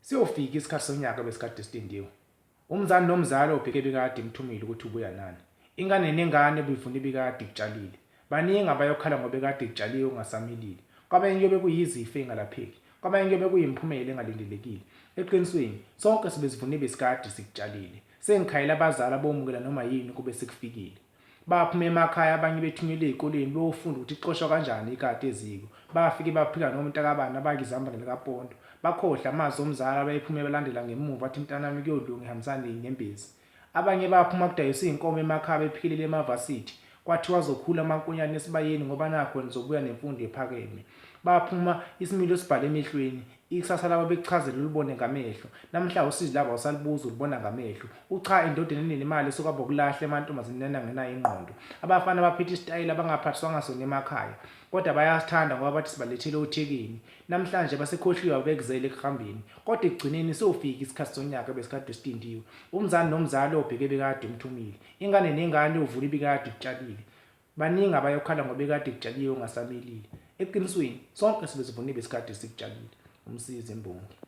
Siyofika isikhathi sonyaka besikade silindiwe. Umzali nomzali obheke ebikade imthumile ukuthi ubuya nani. Ingane nengane obivuna ibikade ikutshalile. Baningi abayokhala ngoba ekade kutshaliwe okungasamilile. Kwabanye kuyobe kuyizifo ey'ngalapheki. Kwabanye kuyobe kuyimiphumela engalindelekile. Eqinisweni, sonke sibesivuna ebesikade sikutshalile. Sengikhalela abazali abomukela noma yini ukube sekufikile. Baphuma emakhaya abanye bethunyelwe ey'koleni beyofunda ukuthi ixoshwa kanjani ikati eziko. Bafike baphika nomntakabani abake izambane likapondo. Bakhohlwa amazwi omzali abayephume ebalandela ngemuva athi mntanami kuyolunga ehambisana ney'nyembezi. Abanye baphuma kudayiswa iy'nkomo emakhaya bephikelele emavasithi. Kwathiwa azokhula amankonyane esibayeni ngoba nakhu nizobuya nemfundo ephakeme. Baphuma isimilo sibhale emehlweni. Ikusasa labo bekuchazela ulibone ngamehlo. Namhla usizi labo awusalubuzi ulibona ngamehlo. Ucha endodeni enenemali esuka bokulahla emantombazaneni angenayo ingqondo. Abafana baphethe isitayela abangaphathiswanga sona emakhaya. Kodwa bayasithanda ngoba bathi sibalethele othekeni. Namhlanje basekhohliwe ababekuzele ekuhambeni. Kodwa ekugcineni siyofika isikhathi sonyaka ebesikade silindiwe. Umzali nomzali obheke ebekade emthumile. Ingane nengane ovula ibikade ikutshalile. Baningi abayokhala ngoba ekade kutshaliwe ongasamilile. Eqinisweni, sonke sibesivuna ebesikade sikutshalile. Umsizi imbongi.